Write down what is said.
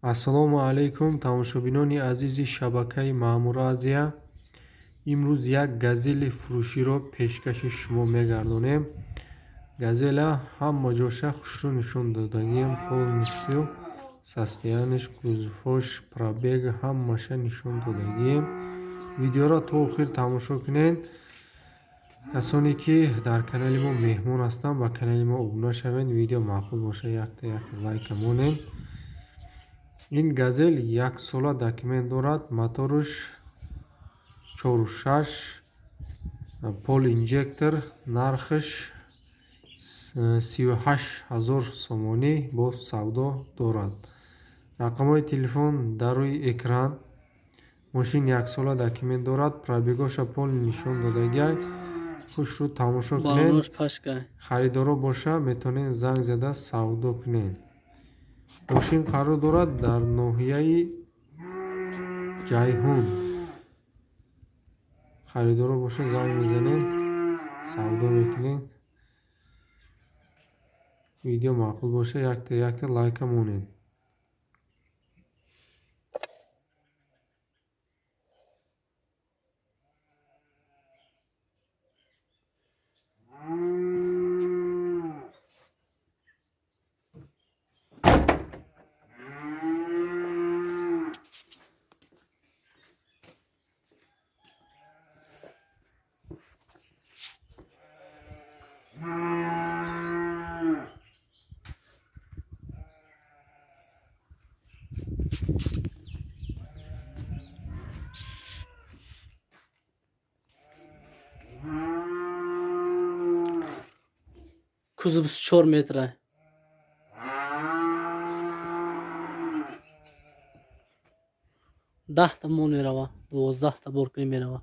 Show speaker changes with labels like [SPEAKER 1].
[SPEAKER 1] Ассалому алайкум, тамошобинони азизи шабакаи Маъмура Азия. Имрӯз як газели фурӯширо пешкаши шумо мегардонем. Газела ҳама ҷоша хушрӯ нишон додагием, полностью состояниш, кузовош, пробег ҳамаша нишон додагием. Видеоро то охир тамошо кунед. Касоне ки дар канали мо меҳмон ҳастанд, ба канали мо обуна шавед. Видео маъқул боша, якта як лайка монед. Ин газел яксола документ дорад, моторш 4.6, пол инжектор, нархаш 38 000 сомонӣ бо савдо дорад. Рақамҳои телефон дар рӯи экран. Мошин яксола документ дорад, пробегоша пол нишон додагиай. Хушрӯ тамошо кунед. Харидоро боша, метавонед занг зада савдо кунед. Мошин қарор дорад дар ноҳияи Ҷайҳун. Харидоро боша, занг мезанед, савдо мекунед. Видео маъқул боша, якта якта лайка монед.
[SPEAKER 2] Кузов 24 метра. 10 та мол мерава, 12 та бор кунӣ мерава.